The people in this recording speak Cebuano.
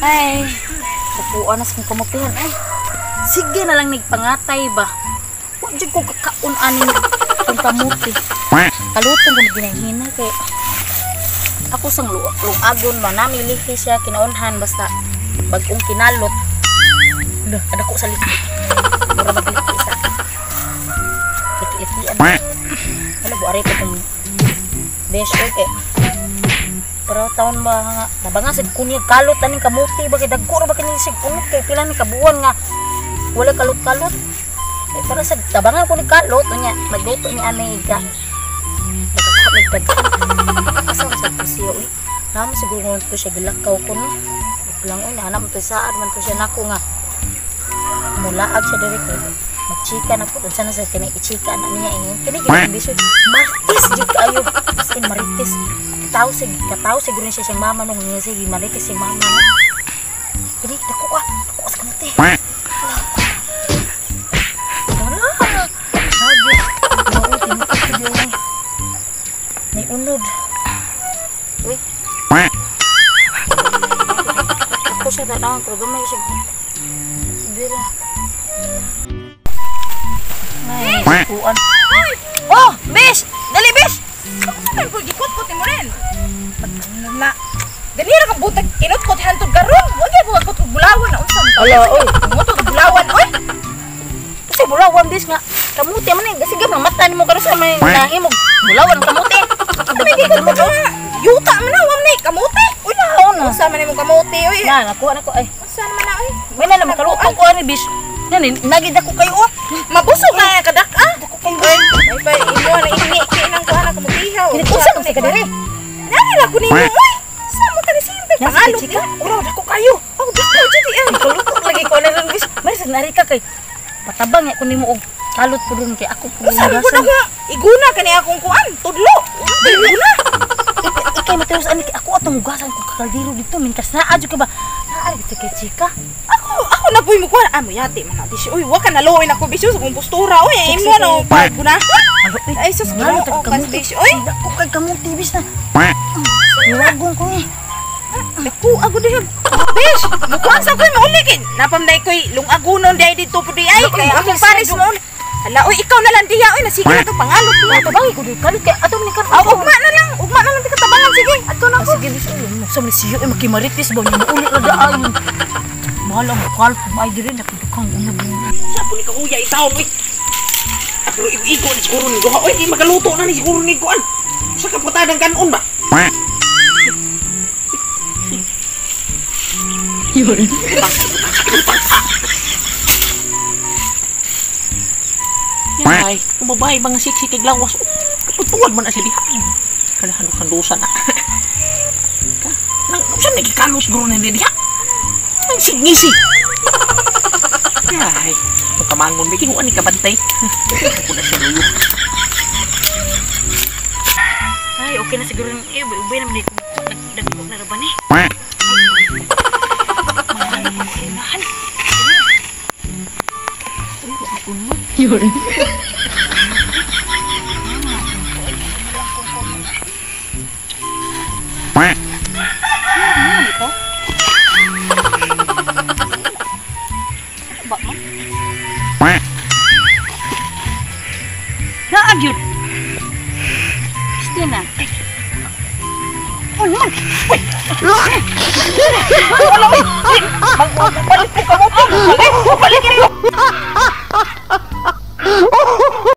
Ay, kukuha na sa kong kamutihan. Ay, sige na lang nagpangatay ba. Wa jud ko kakaon aning kong kamuti. Kaluton ko ginahina kay ako sang lungagon ba namili siya kinaunhan basta bagong kinalot. Lah, ada ko sa liki. Mura magliki sa. Liki-likian. Wala buari ko kung besh eh. Pero taon ba nga nabanga sad kunya kalot aning kamuti ba kay dagko ra ba kini sig unot kay pila ni kabuan nga wala kalot-kalot. Eh para sa tabangan ko ni kalot unya magluto ni anay ga. Nagkakap nagdagko. Asa man sad ko siya uy. Namo siguro to siya gilakaw ko no. Lang uy nahanap to saad man to siya nako nga mulaag siya diri kay magchika na po unsa na sa kini ichika na niya ingon kini gid bisyo Martis jud kaayo as in marites. Tao sig kataw siguro siya siyang mama nung nga sige marites siyang mama no. Kini dako ah, dako sa kamote. Wala. Sabi, mao tinuod jud ni. May unod. Uy. Ako siya tanawon pero gamay siya. Dira. Ay, kuan. Oh, bish! Dali, bish! Saan ko gikot-kot mo rin? Na. Ganira ka butag kinot-kot hantod karon. Wa gyud ko kot bulawan na unsa man. Ala, oy. Mo to bulawan oy. Kasi bulawan bish nga. Kamuti man ni sige mamata nimo karon sa may nahimog bulawan kamuti. Mo yuta man na wa man ni kamuti. Uy naon na. Unsa man imong kamuti oy? Na nakuha na ko ay. Unsa man na oy? May na lang makaluto ko ani bish. Nani nagid ako kayo oh. Mabusog na kadak ah. Dako kayo. Ay, pa imo na ini kay nang kuha na kamutihaw. Kini unsa man sa kadiri? Nani ra ko nimo oy. Sa mo tani simple pangalot chika. Ura dako kayo. Oh, dako jud eh. Kaluto lagi ko na ron bish. Mari sa nari ka kay patabang ya ko nimo og kalot po ron kay ako po. Unsa man gud ako iguna kani akong kuan tudlo. Iguna. Ikay mateos ani kay ako atong hugasan ko kaldero dito mintas naa jud ka ba. Naa sa kay chika. Ako na puy mo kuan. Ah, moyati man na di siya. Uy, wa ka naluoy na ko bisyo sa akong postura. Uy, imo na paguna. Ay sus, Ngano Ginoo ka bisyo. Uy, dako kay kamuti bis na. Niwagong ko eh. Dako ako diha. Bish, mukuan sa koy mauli kay napamday koy lungagunon di ay dito pud di ay kay akong pares mo. Hala, oy ikaw na lang diha oy nasige na to pangalot niya. Tabangi ko di kalit kay ato ni karon. Aw, ugma na lang, ugma na lang di ka tabangan sige. Adto na ko. Sige bis oy, mo sa man siyo ay makimarites ba ni mauli ra daayon. Bahala mo kalp ay diri na kang unod. Sa po ni kahuya itaon oy. Pero igo ni siguro ni duha oy, di magaluto na ni siguro ni kuan. Usa ka putadang kanon ba? Yun. Ay, kung babae mga siksik kay lawas, katutuwad man na siya diha. Kalahandusan na. Nang saan nagkikalot guro na diha? Ang signisi. Ay, kung kamangon, may kinuha ni kabantay. Ako na siya luyo. Ay, okay na siguro. Eh, ubay naman dito. Nagdagpok na raban eh. Mahal ako, mahal. Yun. Ba man?